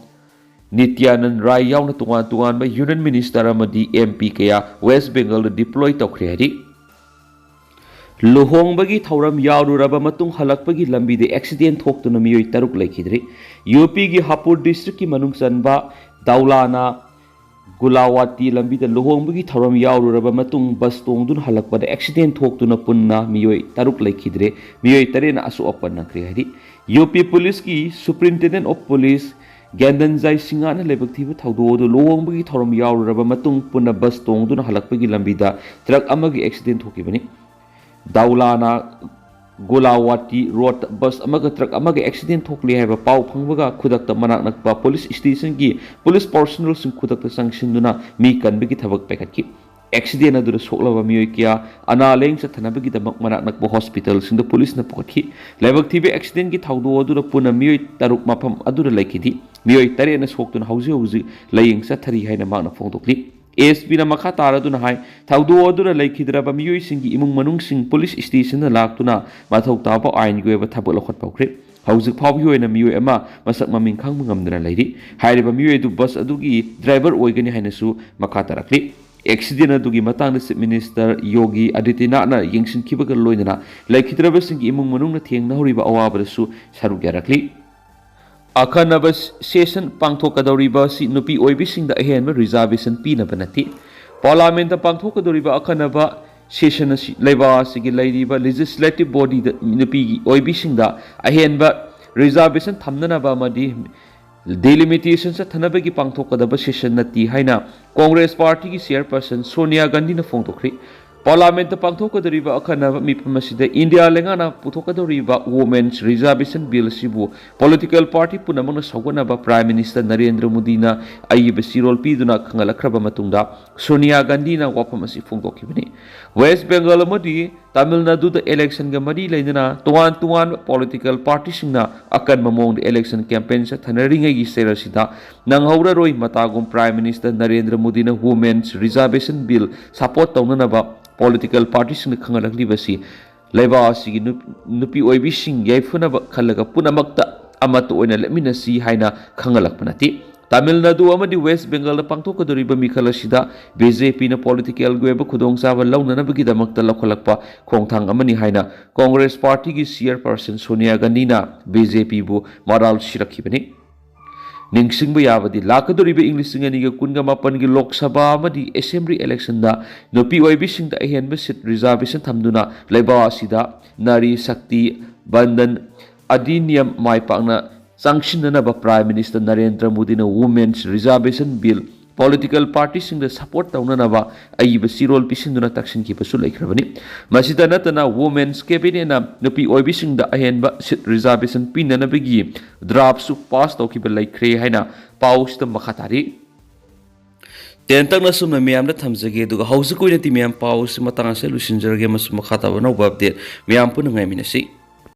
Nityanand Rai ꯌꯥꯎꯅ ꯇꯣꯉꯥꯟ ꯇꯣꯉꯥꯟꯕ ꯌꯨꯅꯤꯌꯟ ꯃꯤꯅꯤꯁꯇꯔ ꯑꯃꯗꯤ ꯑꯦꯝ ꯄꯤ ꯀꯌꯥ ꯋꯦꯁ ꯕꯦꯡꯒꯜꯗ ꯗꯤꯄ꯭ꯂꯣꯏ ꯇꯧꯈ꯭ꯔꯦ ꯍꯥꯏꯔꯤ꯫ ꯂꯨꯍꯣꯡꯕꯒꯤ ꯊꯧꯔꯝ ꯌꯥꯎꯔꯨꯔꯕ ꯃꯇꯨꯡ ꯍꯜꯂꯛꯄꯒꯤ ꯂꯝꯕꯤꯗ ꯑꯦꯛꯁꯤꯗꯦꯟ ꯊꯣꯛꯇꯨꯅ ꯃꯤꯑꯣꯏ ꯇꯔꯨꯛ ꯂꯩꯈꯤꯗ꯭ꯔꯦ꯫ ꯌꯨ ꯄꯤꯒꯤ ꯍꯥꯄꯨꯔ ꯗꯤꯁꯇ꯭ꯔꯤꯛꯀꯤ ꯃꯅꯨꯡ ꯆꯟꯕ ꯗꯧꯂꯥꯅꯥ ꯒꯨꯂꯥꯋꯥꯇꯤ ꯂꯝꯕꯤꯗ ꯂꯨꯍꯣꯡꯕꯒꯤ ꯊꯧꯔꯝ ꯌꯥꯎꯔꯨꯔꯕ ꯃꯇꯨꯡ ꯕꯁ ꯇꯣꯡꯗꯨꯅ ꯍꯜꯂꯛꯄꯗ ꯑꯦꯛꯁꯤꯗꯦꯟ ꯊꯣꯛꯇꯨꯅ ꯄꯨꯟꯅ ꯃꯤꯑꯣꯏ ꯇꯔꯨꯛ ꯂꯩꯈꯤꯗ꯭ꯔꯦ꯫ ꯃꯤꯑꯣꯏ ꯇꯔꯦꯠꯅ ꯑꯁꯣꯛ ꯑꯄꯟ ꯅꯪꯈ꯭ꯔꯦ ꯍꯥꯏꯔꯤ꯫ ꯌꯨ ꯄꯤ ꯄꯨꯂꯤꯁꯀꯤ ꯁꯨꯄ꯭ꯔꯤꯟꯇꯦꯟꯗꯦꯟ ꯑꯣꯐ ꯄꯨꯂꯤꯁ ꯒ꯭ꯌꯥꯟꯗꯟꯖꯥꯏ ꯁꯤꯡꯍꯅ ꯂꯥꯏꯕꯛ ꯊꯤꯕ ꯊꯧꯗꯣꯛ ꯑꯗꯨ ꯂꯨꯍꯣꯡꯕꯒꯤ ꯊꯧꯔꯝ ꯌꯥꯎꯔꯨꯔꯕ ꯃꯇꯨꯡ ꯄꯨꯟꯅ ꯕꯁ ꯇꯣꯡꯗꯨꯅ ꯍꯜꯂꯛꯄꯒꯤ ꯂꯝꯕꯤꯗ ꯇ꯭ꯔꯛ ꯑꯃꯒꯤ ꯑꯦꯛꯁꯤꯗꯦꯟ ꯊꯣꯛꯈꯤꯕꯅꯤ꯫ ꯗꯧꯂꯥꯅꯥ ꯒꯣꯂꯥꯋꯥꯇꯤ ꯔꯣꯗ ꯕꯁ ꯑꯃꯒ ꯇ꯭ꯔꯛ ꯑꯃꯒ ꯑꯦꯛꯁꯤꯗꯦꯟ ꯊꯣꯛꯂꯦ ꯍꯥꯏꯕ ꯄꯥꯎ ꯐꯪꯕꯒ ꯈꯨꯗꯛꯇ ꯃꯅꯥꯛ ꯅꯛꯄ ꯄꯨꯂꯤꯁ ꯁ꯭ꯇꯦꯁꯟꯒꯤ ꯄꯨꯂꯤꯁ ꯄꯥꯔꯁꯣꯅꯦꯜꯁꯤꯡ ꯈꯨꯗꯛꯇ ꯆꯪꯁꯤꯟꯗꯨꯅ ꯃꯤ ꯀꯟꯕꯒꯤ ꯊꯕꯛ ꯄꯥꯏꯈꯠꯈꯤ꯫ ꯑꯦꯛꯁꯤꯗꯦꯟ ꯑꯗꯨꯗ ꯁꯣꯛꯂꯕ ꯃꯤꯑꯣꯏ ꯀꯌꯥ ꯑꯅꯥ ꯂꯥꯌꯦꯡ ꯆꯠꯊꯅꯕꯒꯤꯗꯃꯛ ꯃꯅꯥꯛ ꯅꯛꯄ ꯍꯣꯁꯄꯤꯇꯥꯜꯁꯤꯡꯗ ꯄꯨꯂꯤꯁꯅ ꯄꯨꯈꯠꯈꯤ꯫ ꯂꯥꯏꯕꯛ ꯊꯤꯕ ꯑꯦꯛꯁꯤꯗꯦꯟꯒꯤ ꯊꯧꯗꯣꯛ ꯑꯗꯨꯗ ꯄꯨꯟꯅ ꯃꯤꯑꯣꯏ ꯇꯔꯨꯛ ꯃꯐꯝ ꯑꯗꯨꯗ ꯂꯩꯈꯤꯗꯦ꯫ ꯃꯤꯑꯣꯏ ꯇꯔꯦꯠꯅ ꯁꯣꯛꯇꯨꯅ ꯍꯧꯖꯤꯛ ꯍꯧꯖꯤꯛ ꯂꯥꯌꯦꯡ ꯆꯠꯊꯔꯤ ꯍꯥꯏꯅ ꯃꯍꯥꯛꯅ ꯐꯣꯡꯗꯣꯛꯂꯤ꯫ ꯑꯦꯁ ꯄꯤꯅ ꯃꯈꯥ ꯇꯥꯔꯗꯨꯅ ꯍꯥꯏ, ꯊꯧꯗꯣꯛ ꯑꯗꯨꯗ ꯂꯩꯈꯤꯗ꯭ꯔꯕ ꯃꯤꯑꯣꯏꯁꯤꯡꯒꯤ ꯏꯃꯨꯡ ꯃꯅꯨꯡꯁꯤꯡ ꯄꯨꯂꯤꯁ ꯁ꯭ꯇꯦꯁꯟꯗ ꯂꯥꯛꯇꯨꯅ ꯃꯊꯧ ꯇꯥꯕ ꯑꯥꯏꯟꯒꯤ ꯑꯣꯏꯕ ꯊꯕꯛ ꯂꯧꯈꯠꯄ ꯍꯧꯈ꯭ꯔꯦ꯫ ꯍꯧꯖꯤꯛ ꯐꯥꯎꯕꯒꯤ ꯑꯣꯏꯅ ꯃꯤꯑꯣꯏ ꯑꯃ ꯃꯁꯛ ꯃꯃꯤꯡ ꯈꯪꯕ ꯉꯝꯗꯅ ꯂꯩꯔꯤ꯫ ꯍꯥꯏꯔꯤꯕ ꯃꯤꯑꯣꯏ ꯑꯗꯨ ꯕꯁ ꯑꯗꯨꯒꯤ ꯗ꯭ꯔꯥꯏꯚꯔ ꯑꯣꯏꯒꯅꯤ ꯍꯥꯏꯅꯁꯨ ꯃꯈꯥ ꯇꯥꯔꯛꯂꯤ꯫ ꯑꯦꯛꯁꯤꯗꯦꯟ ꯑꯗꯨꯒꯤ ꯃꯇꯥꯡꯗ ꯆꯤꯐ ꯃꯤꯅꯤꯁꯇꯔ ꯌꯣꯒꯤ ꯑꯥꯗꯤꯇ꯭ꯌꯅꯥꯊꯅ ꯌꯦꯡꯁꯤꯟꯈꯤꯕꯒ ꯂꯣꯏꯅꯅ ꯂꯩꯈꯤꯗ꯭ꯔꯕꯁꯤꯡꯒꯤ ꯏꯃꯨꯡ ꯃꯅꯨꯡꯅ ꯊꯦꯡꯅꯍꯧꯔꯤꯕ ꯑꯋꯥꯕꯗꯁꯨ ꯁꯔꯨꯛ ꯌꯥꯔꯛꯂꯤ꯫ ꯑꯈꯟꯅꯕ ꯁꯦꯁꯟ ꯄꯥꯡꯊꯣꯛꯀꯗꯧꯔꯤꯕ ꯑꯁꯤ ꯅꯨꯄꯤ ꯑꯣꯏꯕꯤꯁꯤꯡꯗ ꯑꯍꯦꯟꯕ ꯔꯤꯖꯥꯔꯕꯦꯁꯟ ꯄꯤꯅꯕ ꯅꯠꯇꯦ꯫ ꯄꯥꯔꯂꯥꯃꯦꯟꯠꯇ ꯄꯥꯡꯊꯣꯛꯀꯗꯧꯔꯤꯕ ꯑꯈꯟꯅꯕ ꯁꯦꯁꯟ ꯑꯁꯤ ꯂꯩꯕꯥꯛ ꯑꯁꯤꯒꯤ ꯂꯩꯔꯤꯕ ꯂꯦꯖꯤꯁꯂꯦꯇꯤꯚ ꯕꯣꯗꯤꯗ ꯅꯨꯄꯤꯒꯤ ꯑꯣꯏꯕꯤꯁꯤꯡꯗ ꯑꯍꯦꯟꯕ ꯔꯤꯖꯥꯔꯕꯦꯁꯟ ꯊꯝꯅꯅꯕ ꯑꯃꯗꯤ ꯗꯤꯂꯤꯃꯤꯇꯦꯁꯟ ꯆꯠꯊꯅꯕꯒꯤ ꯄꯥꯡꯊꯣꯛꯀꯗꯕ ꯁꯦꯁꯟ ꯅꯠꯇꯦ ꯍꯥꯏꯅ ꯀꯣꯡꯒ꯭ꯔꯦꯁ ꯄꯥꯔꯇꯤꯒꯤ ꯆꯤꯌꯔꯄꯔꯁꯟ ꯁꯣꯅꯤꯌꯥ ꯒꯥꯟꯙꯤꯅ ꯐꯣꯡꯗꯣꯛꯈ꯭ꯔꯤ꯫ ꯄꯥꯔꯂꯥꯃꯦꯟꯠꯇ ꯄꯥꯡꯊꯣꯛꯀꯗꯧꯔꯤꯕ ꯑꯈꯟꯅꯕ ꯃꯤꯐꯝ ꯑꯁꯤꯗ ꯏꯟꯗꯤꯌꯥ ꯂꯩꯉꯥꯛꯅ ꯄꯨꯊꯣꯛꯀꯗꯧꯔꯤꯕ ꯋꯨꯃꯦꯟꯁ ꯔꯤꯖꯥꯔꯕꯦꯁꯟ ꯕꯤꯜ ꯑꯁꯤꯕꯨ ꯄꯣꯂꯤꯇꯤꯀꯦꯜ ꯄꯥꯔꯇꯤ ꯄꯨꯝꯅꯃꯛꯅ ꯁꯧꯒꯠꯅꯕ ꯄ꯭ꯔꯥꯏꯝ ꯃꯤꯅꯤꯁꯇꯔ ꯅꯔꯦꯟꯗ꯭ꯔ ꯃꯣꯗꯤꯅ ꯑꯏꯕ ꯆꯦꯔꯣꯜ ꯄꯤꯗꯨꯅ ꯈꯪꯍꯜꯂꯛꯈ꯭ꯔꯕ ꯃꯇꯨꯡꯗ ꯁꯣꯅꯤꯌꯥ ꯒꯥꯟꯙꯤꯅ ꯋꯥꯐꯝ ꯑꯁꯤ ꯐꯣꯡꯗꯣꯛꯈꯤꯕꯅꯤ꯫ ꯋꯦꯁ ꯕꯦꯡꯒꯜ ꯑꯃꯗꯤ ꯇꯥꯃꯤꯜ ꯅꯥꯗꯨꯗ ꯏꯂꯦꯛꯁꯟꯒ ꯃꯔꯤ ꯂꯩꯅꯅ ꯇꯣꯉꯥꯟ ꯇꯣꯉꯥꯟꯕ ꯄꯣꯂꯤꯇꯤꯀꯦꯜ ꯄꯥꯔꯇꯤꯁꯤꯡꯅ ꯑꯀꯟꯕ ꯃꯑꯣꯡꯗ ꯏꯂꯦꯛꯁꯟ ꯀꯦꯝꯄꯦꯟ ꯆꯠꯊꯅꯔꯤꯉꯩꯒꯤ ꯆꯩꯔꯛꯁꯤꯗ ꯅꯪꯍꯧꯔꯔꯣꯏ꯫ ꯃꯇꯥꯒꯨꯝ ꯄ꯭ꯔꯥꯏꯝ ꯃꯤꯅꯤꯁꯇꯔ ꯅꯔꯦꯟꯗ꯭ꯔ ꯃꯣꯗꯤꯅ ꯋꯨꯃꯦꯟꯁ ꯔꯤꯖꯥꯔꯕꯦꯁꯟ ꯕꯤꯜ ꯁꯄꯣꯔꯠ ꯇꯧꯅꯅꯕ ꯄꯣꯂꯤꯇꯤꯀꯦꯜ ꯄꯥꯔꯇꯤꯁꯤꯡꯅ ꯈꯪꯍꯜꯂꯛꯂꯤꯕꯁꯤ ꯂꯩꯕꯥꯛ ꯑꯁꯤꯒꯤ ꯅꯨ-, ꯅꯨꯄꯤ ꯑꯣꯏꯕꯤꯁꯤꯡ ꯌꯥꯏꯐꯅꯕ ꯈꯜꯂꯒ ꯄꯨꯝꯅꯃꯛꯇ ꯑꯃꯠꯇ ꯑꯣꯏꯅ ꯂꯦꯞꯃꯤꯟꯅꯁꯤ ꯍꯥꯏꯅ ꯈꯪꯍꯜꯂꯛꯄ ꯅꯠꯇꯦ꯫ ꯇꯥꯃꯤꯜ ꯅꯥꯗꯨ ꯑꯃꯗꯤ ꯋꯦꯁ ꯕꯦꯡꯒꯜꯗ ꯄꯥꯡꯊꯣꯛꯀꯗꯧꯔꯤꯕ ꯃꯤꯈꯜ ꯑꯁꯤꯗ ꯕꯤ ꯖꯦ ꯄꯤꯅ ꯄꯣꯂꯤꯇꯤꯀꯦꯜꯒꯤ ꯑꯣꯏꯕ ꯈꯨꯗꯣꯡꯆꯥꯕ ꯂꯧꯅꯅꯕꯒꯤꯗꯃꯛꯇ ꯂꯧꯈꯠꯂꯛꯄ ꯈꯣꯡꯊꯥꯡ ꯑꯃꯅꯤ ꯍꯥꯏꯅ ꯀꯣꯡꯒ꯭ꯔꯦꯁ ꯄꯥꯔꯇꯤꯒꯤ ꯆꯤꯌꯔꯄꯔꯁꯟ ꯁꯣꯅꯤꯌꯥ ꯒꯥꯟꯙꯤꯅ ꯕꯤ ꯖꯦ ꯄꯤꯕꯨ ꯃꯔꯥꯜ ꯁꯤꯔꯛꯈꯤꯕꯅꯤ꯫ ꯅꯤꯡꯁꯤꯡꯕ ꯌꯥꯕꯗꯤ, ꯂꯥꯛꯀꯗꯧꯔꯤꯕ ꯏꯪ ꯂꯤꯁꯤꯡ ꯑꯅꯤꯒ ꯀꯨꯟꯒ ꯃꯥꯄꯟꯒꯤ ꯂꯣꯛ ꯁꯚꯥ ꯑꯃꯗꯤ ꯑꯦꯁꯦꯝꯕ꯭ꯂꯤ ꯏꯂꯦꯛꯁꯟꯗ ꯅꯨꯄꯤ ꯑꯣꯏꯕꯤꯁꯤꯡꯗ ꯑꯍꯦꯟꯕ ꯁꯤꯠ ꯔꯤꯖꯥꯔꯕꯦꯁꯟ ꯊꯝꯗꯨꯅ ꯂꯩꯕꯥꯛ ꯑꯁꯤꯗ ꯅꯥꯔꯤ ꯁꯛꯇꯤ ꯕꯟꯗꯟ ꯑꯙꯤꯅꯤꯌꯝ ꯃꯥꯏ ꯄꯥꯛꯅ ꯆꯪꯁꯤꯟꯅꯅꯕ ꯄ꯭ꯔꯥꯏꯝ ꯃꯤꯅꯤꯁꯇꯔ ꯅꯔꯦꯟꯗ꯭ꯔ ꯃꯣꯗꯤꯅ ꯋꯨꯃꯦꯟꯁ ꯔꯤꯖꯥꯔꯕꯦꯁꯟ ꯕꯤꯜ ꯄꯣꯂꯤꯇꯤꯀꯦꯜ ꯄꯥꯔꯇꯤꯁꯤꯡꯗ ꯁꯄꯣꯔꯠ ꯇꯧꯅꯅꯕ ꯑꯏꯕ ꯆꯦꯔꯣꯜ ꯄꯤꯁꯤꯟꯗꯨꯅ ꯇꯛꯁꯤꯟꯈꯤꯕꯁꯨ ꯂꯩꯈ꯭ꯔꯕꯅꯤ꯫ ꯃꯁꯤꯗ ꯅꯠꯇꯅ ꯋꯨꯃꯦꯟꯁ ꯀꯦꯕꯤꯅꯦꯠꯅ ꯅꯨꯄꯤ ꯑꯣꯏꯕꯤꯁꯤꯡꯗ ꯑꯍꯦꯟꯕ ꯁꯤꯠ ꯔꯤꯖꯥꯔꯕꯦꯁꯟ ꯄꯤꯅꯅꯕꯒꯤ ꯗ꯭ꯔꯥꯐꯁꯨ ꯄꯥꯁ ꯇꯧꯈꯤꯕ ꯂꯩꯈ꯭ꯔꯦ ꯍꯥꯏꯅ ꯄꯥꯎꯁꯤꯗ ꯃꯈꯥ ꯇꯥꯔꯤ꯫ ꯇꯦꯟꯇꯛꯅ ꯁꯨꯝꯅ ꯃꯌꯥꯝꯗ ꯊꯝꯖꯒꯦ꯫ ꯑꯗꯨꯒ ꯍꯧꯖꯤꯛ ꯑꯣꯏꯅꯗꯤ ꯃꯌꯥꯝ ꯄꯥꯎꯁꯤ ꯃꯇꯥꯡ ꯑꯁꯤꯗ ꯂꯣꯏꯁꯤꯟꯖꯔꯒꯦ, ꯑꯃꯁꯨꯡ ꯃꯈꯥ ꯇꯥꯕ ꯑꯅꯧꯕ update ꯃꯌꯥꯝ ꯄꯨꯟꯅ ꯉꯥꯏꯃꯤꯟꯅꯁꯤ꯫